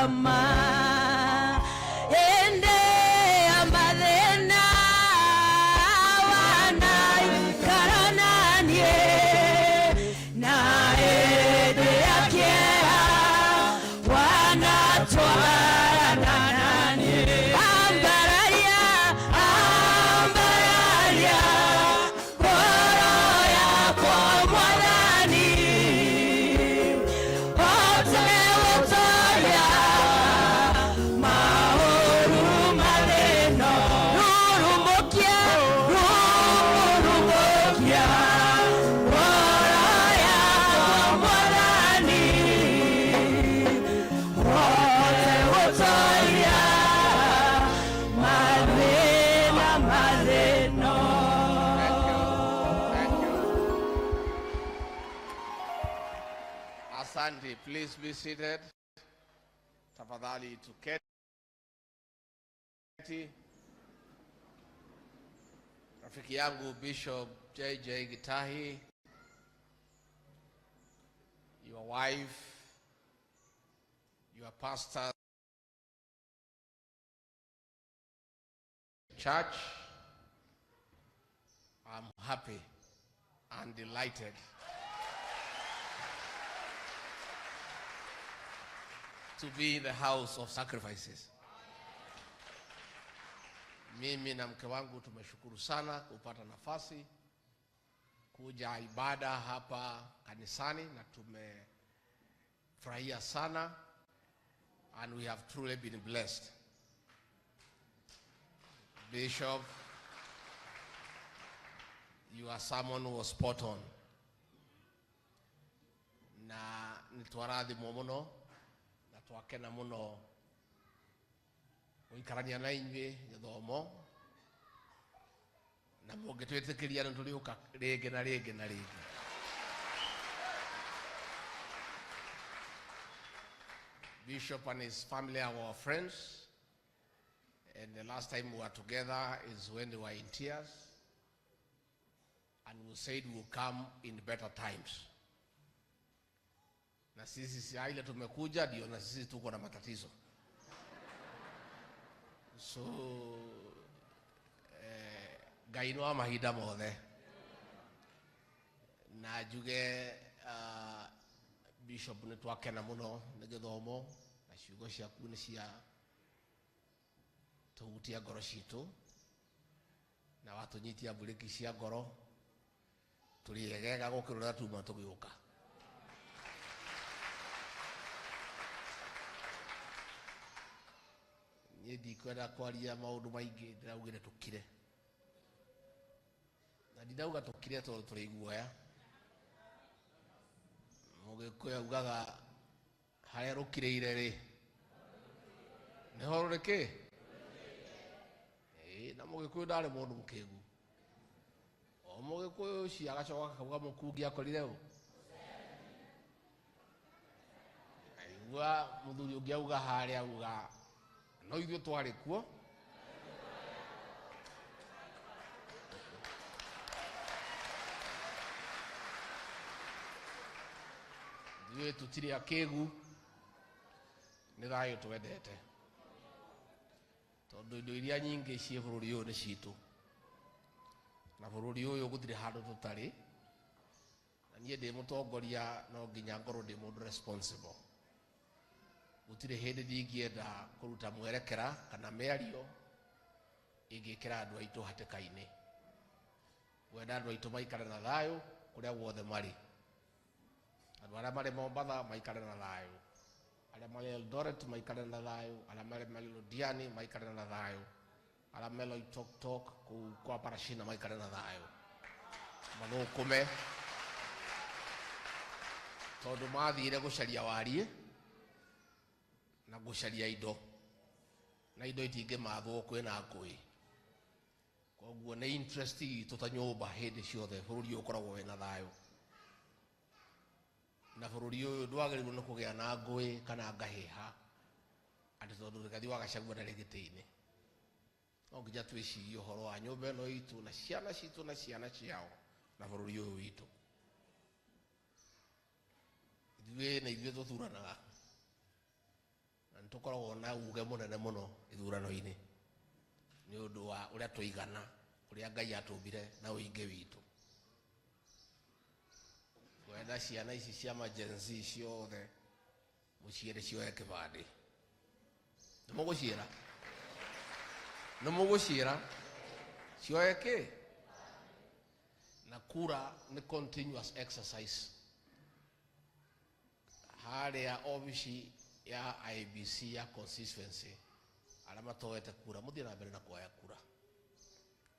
Ma hĩndĩ ya mathĩna wanaikara na niĩ, na hĩndĩ ya kĩeha wanatwarana na niĩ. Ambararia, ambararia ngoro yakwa Mwathani, hote gũtoria maũru mathĩna. Rurumũkia, rurumũkia ngoro yakwa Mwathani, hote gũtoria mathĩna mathĩna. Thank you. Thank you. Asante. Please be seated. Tafadhali tuketi. Rafiki yangu Bishop JJ Gitahi, your wife, your pastor, church, I'm happy and delighted to be in the house of sacrifices. Mimi na mke wangu tumeshukuru sana kupata nafasi kuja ibada hapa kanisani na tumefurahia sana, and we have truly been blessed. Bishop, your sermon was spot on. Na nitwarathimwo muno na twakena muno gũikarania na inyuĩ gĩthomo, na mũngĩtwĩtĩkĩria nĩ tũrĩũka rĩngĩ na rĩngĩ na rĩngĩ. Bishop and his family are our friends, and the last time we were together is when they were in tears, and we said we'll come in better times. Na sisi si ile tumekuja ndio na sisi tuko na matatizo. So Ngai no mahinda mothe. Na njuge Bishop nĩ twakena mũno nĩ gĩthomo na ciugo ciaku nĩ cia tũhutia ngoro citũ na watũnyitia mburĩki cia ngoro tũrĩ egega gũkĩra ũrĩa tuma tũgĩũka. Niĩ ndikwenda kwaria maũndũ maingĩ, ndĩraugire tũkire. Na ndinauga tũkire tondũ tũrĩ iguoya. Mũgĩkũyũ augaga harĩa rũkirĩire rĩ nĩho rũrĩ kĩ? Ĩĩ, na mũgĩkũyũ ndarĩ mũndũ mũkĩgu. O mũgĩkũyũ ũcio agacoka akauga mũkungi akorire ũ? Aigua mũthuri ũngĩ auga harĩa auga no ithuĩ twarĩ kuo. Ithuĩ tũtirĩ akĩgu, nĩ thayũ twendete, tondũ indo iria nyingĩ ciĩ bũrũri ũyũ nĩ citũ, na bũrũri ũyũ gũtirĩ handũ tũtarĩ. Na niĩ ndĩ mũtongoria no nginya ngorwo ndĩ mũndũ responsible. Gũtirĩ hĩndĩ ndingĩenda kũruta mwerekera kana mĩario ĩngĩkĩra andũ aitũ hatĩka-inĩ. Ngwenda andũ aitũ maikare na thayũ kũrĩa guothe marĩ. Andũ arĩa marĩ Mombatha maikare na thayũ, arĩa marĩ Eldoret maikare na thayũ, arĩa marĩ Londiani maikare na thayũ, arĩa me Loitoktok kũu kwa Parashina maikare na thayũ, mathũkũme tondũ mathire gũcaria wariĩ na gũcaria indo, na indo itingĩmathwo kwĩna ngũĩ. Koguo nĩ interest itũ ta nyũmba hĩndĩ ciothe bũrũri ũyũ ũkoragwo wĩna thayũ, na bũrũri ũyũ ndwagĩrĩirwo nĩ kũgĩa na ngũĩ kana ngahĩha atĩ tondũ Rigathi wa Gachagua ndarĩ gĩtĩ-inĩ. No nginya twĩcirie ũhoro wa nyũmba ĩno itũ na ciana citũ na ciana ciao na bũrũri ũyũ witũ. Ithuĩ nĩ ithuĩ tũthuranaga, na nĩ tũkoragwo na uge mũnene mũno ithurano-inĩ nĩ ũndũ wa ũrĩa tũigana, ũrĩa Ngai atũmbire na ũingĩ witũ. Ngwenda ciana ici cia ma-Gen Z ciothe mũciĩre cioe kĩbandĩ. Nĩ mũgũciĩra? Nĩ mũgũciĩra cioe kĩ? Na kura nĩ continuous exercise. Harĩa obici ya IEBC ya constituency, arĩa matoete kura mũthiĩ na mbere na kuoya kura,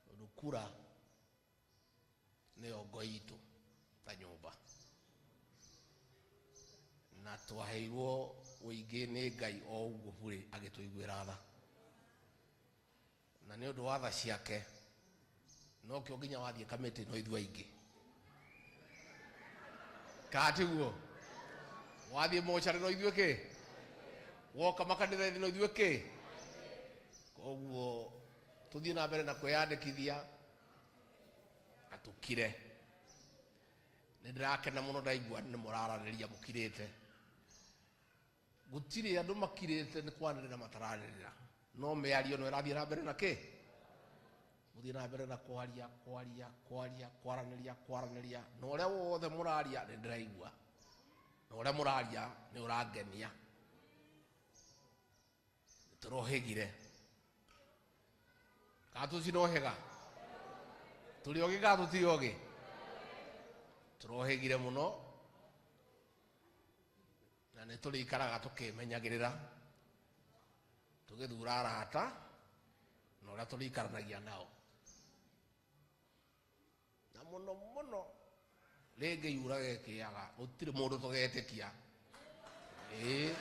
tondũ kura nĩyo ngo itũ ta nyũmba, na twaheirwo ũingĩ nĩ Ngai o ũguo bure agĩtũiguĩra tha, na nĩ ũndũ wa tha ciake nokĩo nginya wathiĩ kamĩtĩ no ithuĩ aingĩ, kana tiguo? Wathiĩ mocarĩ no ithuĩ kĩ, woka makanitha-inĩ no ithuĩ kĩ. Koguo tũthiĩ na mbere na kwĩyandĩkithia na tũkire. Nĩ ndĩrakena mũno ndaigua nĩ mũraranĩria mũkirĩte. Gũtirĩ andũ makirĩte nĩ kwanĩrĩra mataranĩrĩra, no mĩario no ĩrathiĩ na mbere na kĩ, mũthiĩ na mbere na kwaria, kwaria, kwaria, kwaranĩria, kwaranĩria, na ũrĩa wothe mũraria nĩ ndĩraigua, na ũrĩa mũraria nĩ ũrangenia. Tũrohĩgire kana tũtinohĩga? Tũrĩ ogĩ kana tũtirĩ ogĩ? Tũrohĩgire mũno, na nĩ tũrĩikaraga tũkĩmenyagĩrĩra tũgĩthura arata na ũrĩa tũrĩikaranagia nao, na mũno mũno rĩngĩ yurage ĩkĩaga gũtirĩ mũndũ tũgetĩkia. Ĩĩ,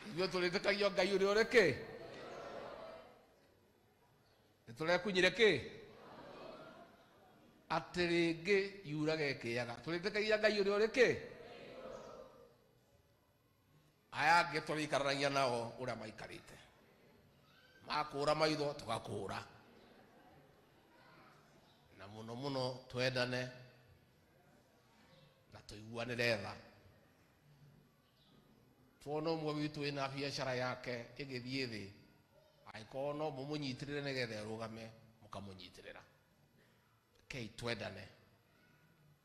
ithuĩ tũrĩtĩkagio Ngai ũrĩa ũrĩ kĩ, nĩ tũrekunyire kĩ atĩ rĩngĩ yurage ĩkĩaga, tũrĩtĩkagia Ngai ũrĩa ũrĩ kĩ. Aya angĩ tũrĩikaranagia nao ũrĩa maikarĩte, makũra maitho tũgakũra, na mũno mũno twendane na tũiguanĩre tha. Tuona ũmwe witũ wĩna biacara yake ĩgĩthiĩ thĩ, angĩkorwo no mũmũnyitĩrĩre nĩgetha ĩrũgame, mũkamũnyitĩrĩra. Rekei twendane.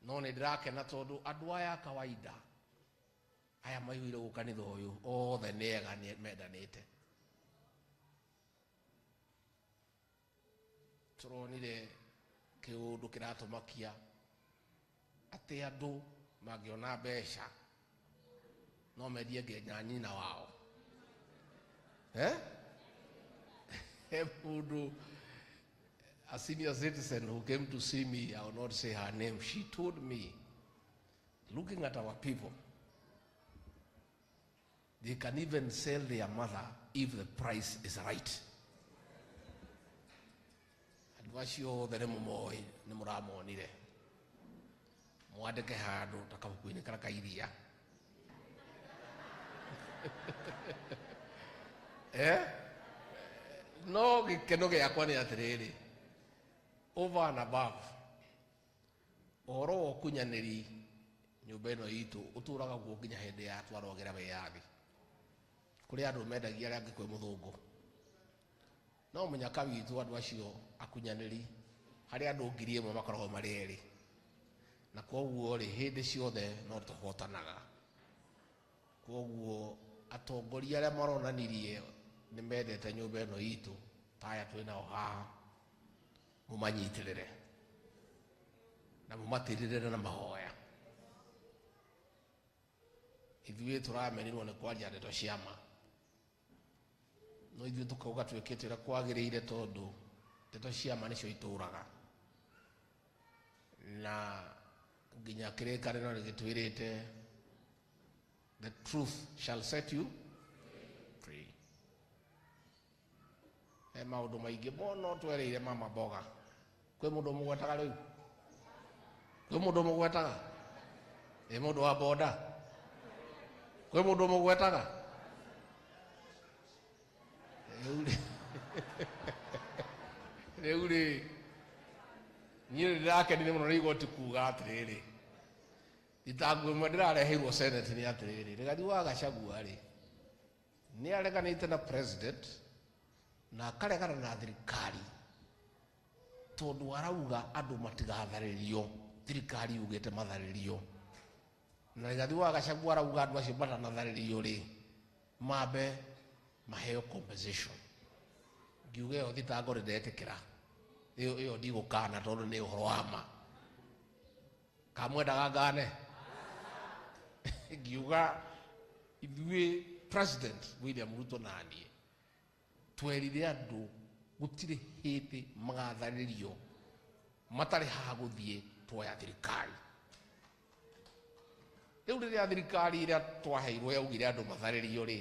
No nĩ ndĩrakena tondũ andũ aya a kawaida aya maihũire gũkũ kanitha ũyũ othe nĩ ega, nĩ mendanĩte. Tũronire kĩũndũ kĩratũmakia atĩ andũ mangĩona mbeca no mendie nginya nyina wao. Eh? He mũndũ, a senior citizen who came to see me, I will not say her name, she told me, looking at our people, they can even sell their mother if the price is right. Andũ acio othe nĩ mũmoĩ, nĩ mũramonire, mwandĩke handũ ta kabuku-inĩ karĩa ka iria. Eh? No gĩkeno gĩakwa nĩ atĩrĩrĩ, over and above ũhoro wa ũkunyanĩri nyũmba ĩno itũ ũtũraga guo nginya hĩndĩ ya twarogera wĩyathi. Kũrĩ andũ mendagia arĩa angĩ kwĩ mũthũngũ, no mũnyaka witũ andũ acio akunyanĩri harĩ andũ 1,000 makoragwo marĩ erĩ, na koguo rĩ, hĩndĩ ciothe no tũhotanaga. Koguo atongoria arĩa maronanirie nĩ mendete nyũmba ĩno itũ ta aya twĩ nao haha, mũmanyitĩrĩre na mũmatĩrĩrĩre na mahoya. Ithuĩ tũramenirwo nĩ kwaria ndeto cia ma, no ithuĩ tũkauga twĩkĩte ũrĩa kwagĩrĩire, tondũ ndeto cia ma nĩcio itũraga, na nginya kĩrĩkanĩro nĩ gĩtwĩrĩte the truth shall set you free. He maũndũ maingĩ mũno twereire mama mboga. Kwĩ mũndũ ũmũgwetaga rĩu? Kwĩ mũndũ ũmũgwetaga? Ĩ mũndũ wa boda? Kwĩ mũndũ ũmũgwetaga? Rĩu rĩ, niĩ nĩ ndĩrakenire mũno nĩ igoti kuga atĩrĩrĩ, Thitango ĩmwe ndĩrareheirwo Senate nĩ atĩrĩrĩ, Rigathi wa Gachagua rĩ, nĩ areganĩte na president na akaregana na thirikari tondu arauga andu matigatharĩrio, thirikari yugĩte matharĩrio. Na Rigathi wa Gachagua arauga andu acio matanatharĩrio rĩ, mambe maheo compensation. Ngiuga ĩyo thitango nĩ ndetĩkĩra, ĩyo ndigũkana tondu nĩ ũhoro wa ma. Kamwendaga ngane? Ngiuga ithuĩ President William Ruto na niĩ twerire andũ gũtirĩ hĩndĩ magatharĩrio matarĩ ha gũthiĩ tuoya thirikari. Rĩu rĩrĩa thirikari ĩrĩa twaheirwo yaugire andũ matharĩrio rĩ,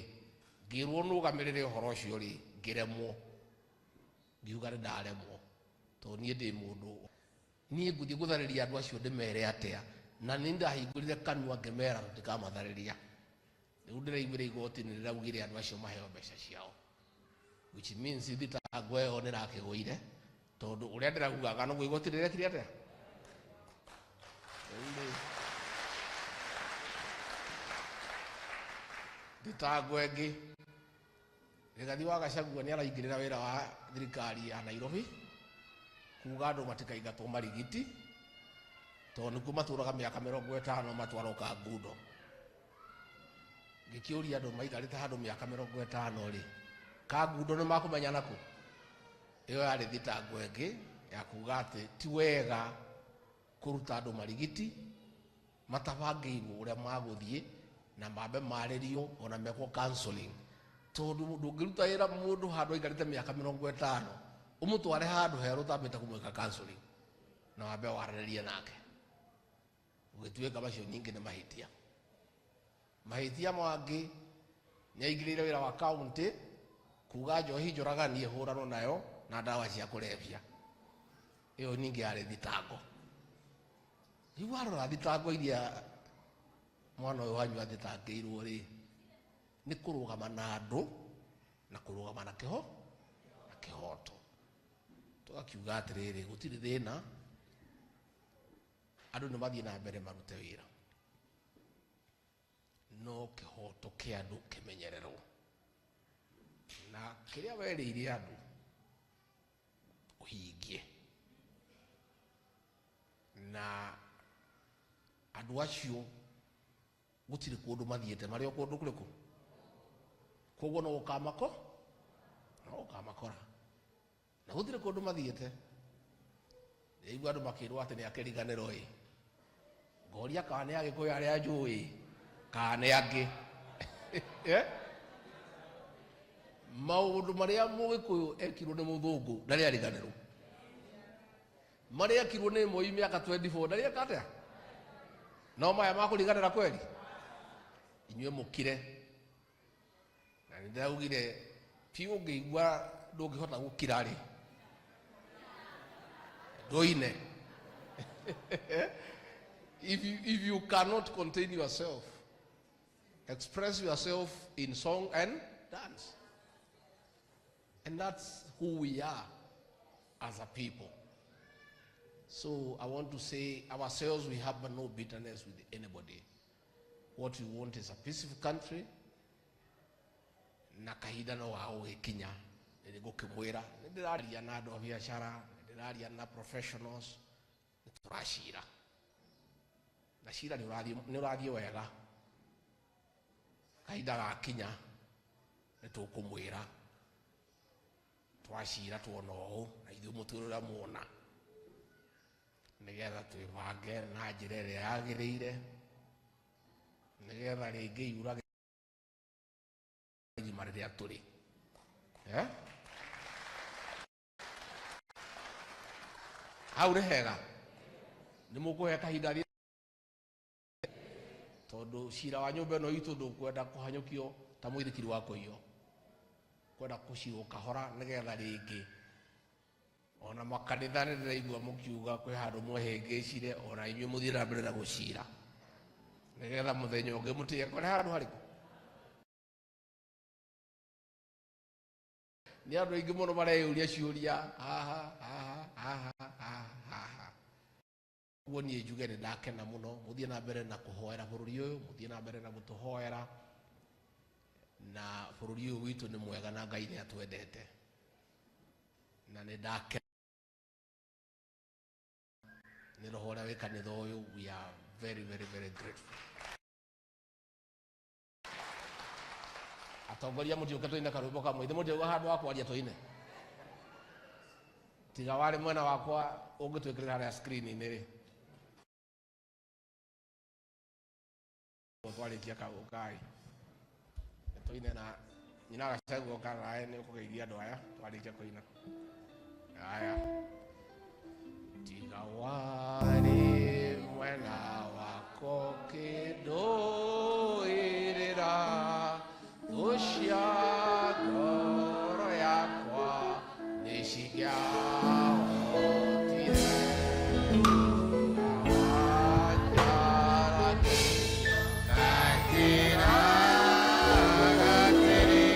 ngĩrwo nũgamĩrĩre ũhoro ũcio rĩ, ngĩremwo. Ngiuga nĩ ndaremwo tondũ niĩ ndĩ mũndũ, niĩ ngũthiĩ gũtharĩria andũ acio ndĩmere atĩa? Na nĩ ndahingũrire kanua ngĩmera tũtikamatharĩria. Rĩu ndĩraiguire igoti nĩ rĩraugire andũ acio maheo mbeca ciao, which means thitango ĩyo nĩ ĩrakĩgũire, tondũ ũrĩa ndĩraugaga noguo igoti rĩrekire atĩa. Rĩu rĩ, thitango ĩngĩ, Rigathi wa Gachagua nĩ araingĩrĩra wĩra wa thirikari ya Nairobi kuga andũ matikaingatwo marigiti, tondũ nĩkuo matũraga mĩaka 50 matwarwo Kangundo. Ngĩkĩũria andũ maikarĩte handũ mĩaka 50 rĩ, Kangundo nĩ makũmenya nakũ? Ĩyo yarĩ thitango ĩngĩ ya kuga atĩ ti wega kũruta andũ marigiti matabangĩirwo ũrĩa magũthiĩ, na mambe marĩrio ona mekwo counseling, tondũ ndũngĩruta wĩra mũndũ handũ aikarĩte mĩaka 50 ũmũtware handũ herũ ũtambĩte kũmwĩka counseling na wambe waranĩrie nake. Gũgĩtuĩka macio nyingĩ nĩ mahĩtia. Mahĩtia mangĩ, nĩ aingĩrĩire wĩra wa county kuga njohi njũragani ĩhũranwo nayo na ndawa cia kũrebia. Ĩyo ningĩ yarĩ thitango. Rĩu warora thitango iria mwana ũyũ wanyu athitangĩirwo rĩ, nĩ kũrũgama na andũ na kũrũgama na kĩho na kĩhoto. Tũgakiuga atĩrĩrĩ, gũtirĩ thĩna, andũ nĩ mathiĩ na mbere marute wĩra, no kĩhoto kĩa andũ kĩmenyererwo, na kĩrĩa werĩire andũ ũhingie. Na andũ acio gũtirĩ kũndũ mathiĩte, marĩ o kũndũ kũrĩkũ, koguo no ũkamako no ũkamakora, na gũtirĩ kũndũ mathiĩte. Ndĩraigua andũ makĩrwo atĩ nĩ akĩriganĩrwo ĩ, ngoria kana nĩ Agĩkũyũ arĩa njũĩ kana nĩ angĩ. Eh? Maũndũ marĩa Mũgĩkũyũ ekirwo nĩ mũthũngũ ndarĩ ariganĩrwo, marĩa ekirwo nĩ Moi mĩaka 24 ndarĩ eka atĩa, no maya makũriganĩra kweri. Inyuĩ mũkire, na nĩ ndĩraugire ti ũngĩigua ndũngĩhota gũkira rĩ, ndũine. If you cannot contain yourself, express yourself in song and dance. And that's who we are as a people. So I want to say ourselves, we have no bitterness with anybody. What we want is a peaceful country. Na kahinda no gagũgĩkinya nĩ ngũkĩmwĩra, nĩ ndĩraria na andũ a biacara, nĩ ndĩraria na professionals, nĩ tũracira na cira nĩ ũrathiĩ wega. Kahinda gakinya nĩ tũkũmwĩra twacira tuona ũũ, na ithuĩ mũtwĩre ũrĩa muona, nĩgetha twĩbange na njĩra ĩrĩa yagĩrĩire, nĩgetha rĩngĩ yurage irima rĩrĩa tũrĩ. Eh? Hau nĩ hega, nĩ mũkũhe kahinda rĩ, tondũ cira wa nyũmba ĩno itũ ndũkwenda kũhanyũkio ta mũithikiri wa kũiywo, kwenda kũcirwo kahora, nĩgetha rĩngĩ ona makanitha nĩ ndĩraigua mũkiuga kwĩ handũ mwehĩngĩcire, ona inyuĩ mũthiĩ na mbere na gũcira, nĩgetha mũthenya ũngĩ mũtige kũrĩ handũ harĩkũ. Nĩ andũ aingĩ mũno mareyũria ciũria haha haha haha haha haha. Koguo niĩ njuge nĩ ndakena mũno, mũthiĩ na mbere na kũhoera bũrũri ũyũ, mũthiĩ na mbere na gũtũhoera, na bũrũri ũyũ witũ nĩ mwega na Ngai nĩ atwendete. Na nĩ ndakena nĩ roho ũrĩa wĩ kanitha ũyũ. We are very very very grateful. Atongoria mũtiũke tũine karwĩmbo kamwe, ithe mũtiũka handũ ha kwaria tũine. Tiga warĩ mwena wakwa ũngĩtwĩkĩrĩra harĩa screen-inĩ rĩ. Twarĩkia kaũkai tũine na nyina Gachagua ũka nawe nĩ ũkũgeithia andũ aya twarĩkia kũina. Aya. Tiga warĩ mwena wakwa ũkĩndũĩrĩra thũ cia ngoro yakwa nĩcingĩahotire. Wanjaragĩria ngakĩraga atĩrĩ.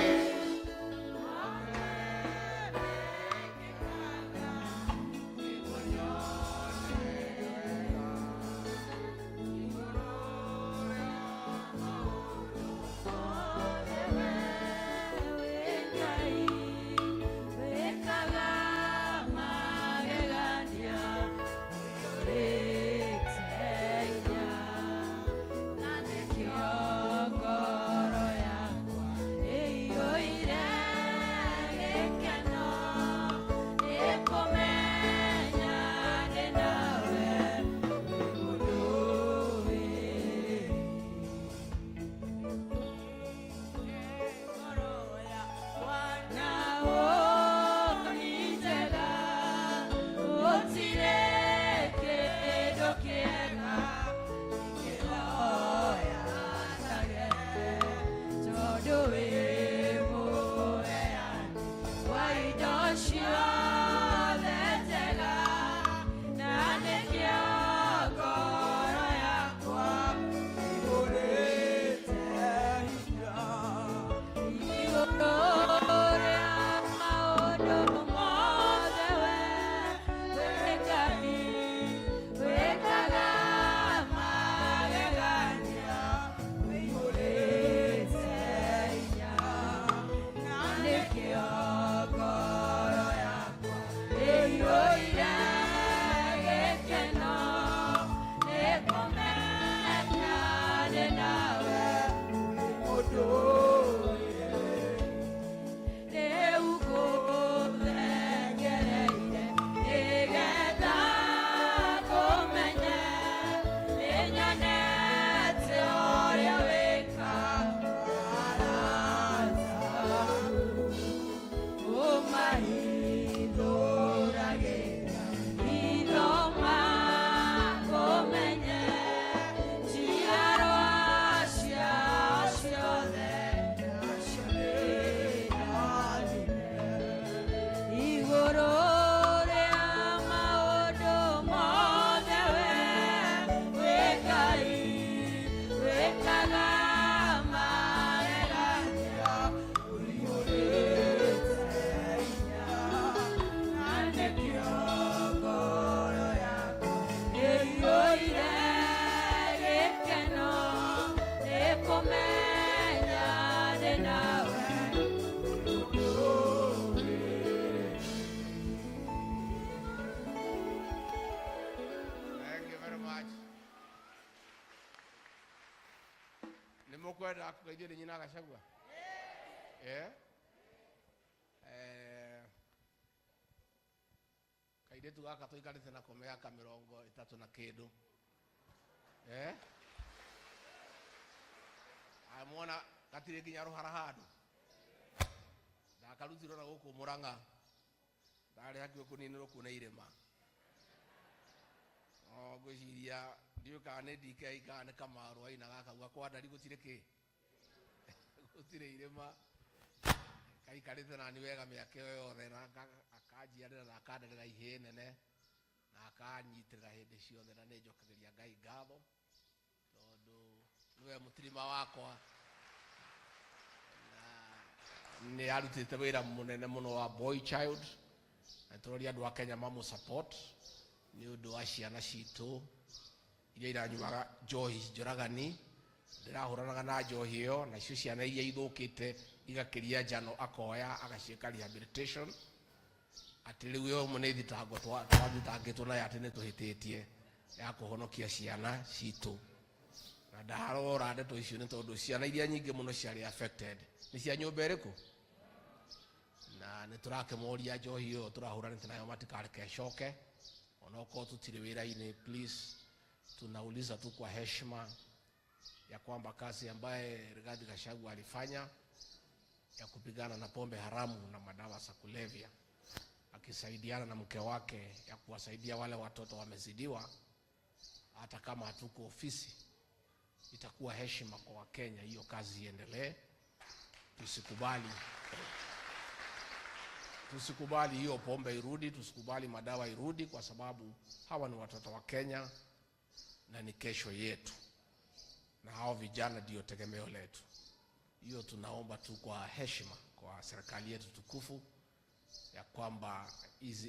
Thank you very much. Nĩ mũkwenda kũgeithio nĩ nyina Gachagua? Eh? Eh, kairĩtu gaka tũikarĩte nako mĩaka 30 na kĩndũ. Eh? Amwona gatirĩ nginya rũhara handũ. Ndakarutirwo na gũkũ Mũrang'a. Ndarĩ hakuhĩ kũninĩrwo kuo nĩ irĩma. O ngwĩciria ndiũĩ kana nĩ DK kana nĩ Kamaru ainaga akauga kwa ndari gũtirĩ kĩ gũtirĩ irĩma. Kaikarĩte nani wega mĩaka ĩyo yothe na akanjiarĩra na akanderera ihĩĩ nene na akanyitĩrĩra hĩndĩ ciothe, na nĩ njokagĩria Ngai ngatho tondũ nĩwe mũtirima wakwa na nĩ arutĩte wĩra mũnene mũno wa boy child, na tũroria andũ a Kenya mamũ support nĩ ũndũ wa ciana citũ. Iria iranyuaga njohi njoragani ndĩrahũranaga na njohi ĩyo, nacio ciana iria ithũkĩte igakiria njano akoya agaciĩka rehabilitation. Atĩ rĩu ĩyo nĩ thitango twathitangĩtwo nayo atĩ nĩ tũhĩtĩtie ya kũhonokia ciana citũ. Na ndarora ndeto icio nĩ tondũ ciana iria nyingĩ mũno ciarĩ affected nĩ cia nyũmba ĩrĩkũ, na nĩ tũrakĩmoria njohi ĩyo tũrahũranĩte nayo matikareke ĩcoke onokorwo tũtirĩ wĩra-inĩ. Please, tunauliza tu kwa heshima ya kwamba kazi ambaye Rigathi Gachagua alifanya ya kupigana na pombe haramu na madawa za kulevya akisaidiana na mke wake ya kuwasaidia wale watoto wamezidiwa, hata kama hatuko ofisi, itakuwa heshima kwa Wakenya hiyo kazi iendelee. Tusikubali hiyo pombe irudi, tusikubali madawa irudi, kwa sababu hawa ni watoto wa Kenya na ni kesho yetu, na hao vijana ndio tegemeo letu. Hiyo tunaomba tu kwa heshima kwa serikali yetu tukufu ya kwamba hizi